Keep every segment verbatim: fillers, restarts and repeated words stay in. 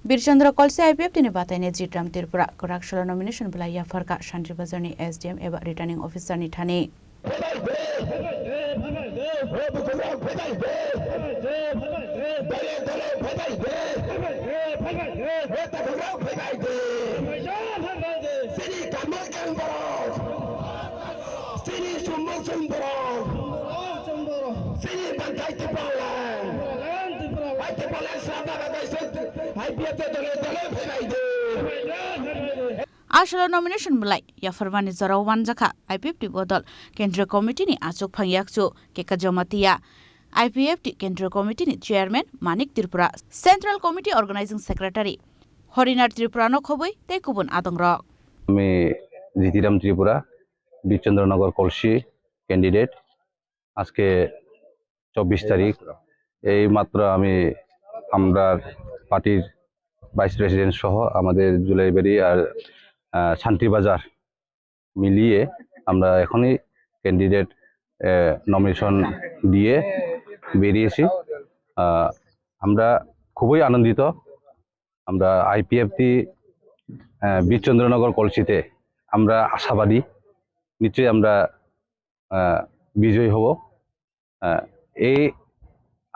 Birchandra Kolsi I P F T ni bataini Jitram Tripura kwrak salo nomination belai yapharkha Shanti Bazar ni S D M eba Returning Officer ni thani. Chini Sumbul Chundro. Chini Bantai Tipraland. Hai Tipraland Sabha Bagaisut. Hai P F T dole dole phaibai de. Asolo nomination belai yapharmani jorao wanjakha I P F T bodol Kendriya Committee ni achuk phang yakchu K K Jamatia, I P F T Kendriya Committee ni Chairman Manik Tripura, Central Committee Organizing Secretary Horinath Tripura no khobwi tei kubun adongrok. Ami Jitiram Tripura, Birchandra Nagar Kolsi candidate. আজকে চব্বিশ তারিখ, এই মাত্র আমি আমরা পার্টির vice president সহ আমাদের জুলাইবাড়ি আর, আহ, শান্তিবাজার মিলিয়ে আমরা এখনই ক্যান্ডিডেট, আহ, নমিনেশন দিয়ে বেরিয়েছি। আহ, আমরা খুবই আনন্দিত। আমরা আইপিএফটি, আহ, বীরচন্দ্রনগর কলসিতে আমরা আশাবাদী, নিশ্চয়ই আমরা, আহ, বিজয়ী হব। আহ, এই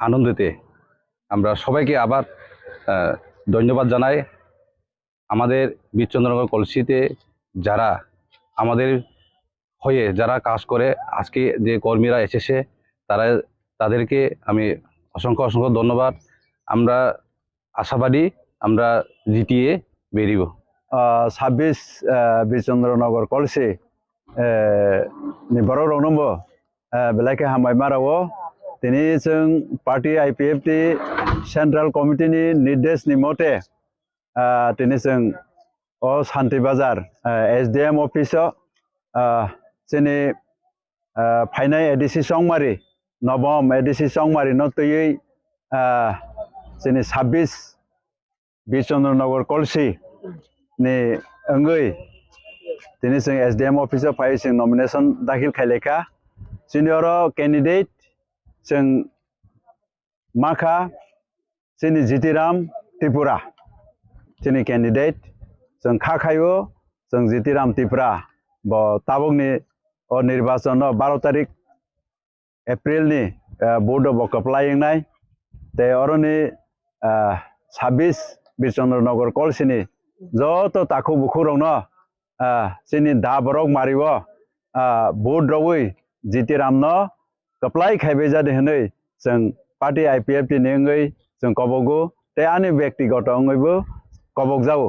আনন্দেতে আমরা সবাইকে আবার, আহ, ধন্যবাদ জানাই। আমাদের বীরচন্দ্রনগর কলসিতে যারা আমাদের হয়ে যারা কাজ করে, আজকে যে কর্মীরা এসেছে, তারা, তাদেরকে আমি অসংখ্য, অসংখ্য ধন্যবাদ। আমরা আশাবাদী আমরা জিতিয়ে বেরিব। Ah, ছাব্বিশ, ah, Birchandra Nagar Kolsi, eh, ni borok rokno bo, eh, belai khe hambai ma rwo. Tini chwng party I P F T Central Committee ni nirdesh ni mote, ah, tini chwng o Shanti Bazar, ah, S D M office o, ah, chini, ah, phainai A D C Chongmari, Nobom A D C Chongmari no twiwi, ah, chini sabbish Birchandranagar Kolsi ni wngwi tini chwng S D M office o phai chwng nomination dakhil khai laikha. Chini oro candidate chwng makha chini Jitiram Tripura, chini candidate chwng kha khaio chwng Jitiram Tripura. Bo tabukni o nirbachon o baro tarik April ni, ah, vote bo kwplai wngnai. Tei oroni, ah, sabbish Birchandranagar Kolsini joto takhuk bukhuk rokno, ah, chini da borok mario, ah, vote rwui Jitiram no kwplai khaibai jadi hwnwi chwng party I P F T ni wngwi chwng kobogo tei ani bektigoto wngwibo kobokjago.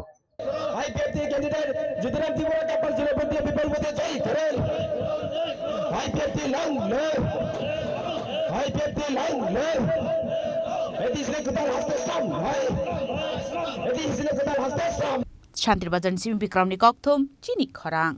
I P F T candidate Jitiram Tripura Kapar Jilapati Bipal Mate Jai Karen. I P F T long live. I P F T long live. Eti sini ketal haste sam. Hai. Eti sini ketal haste sam. Shantir Bazar ni simi Bikram ni kokthum chini khorang.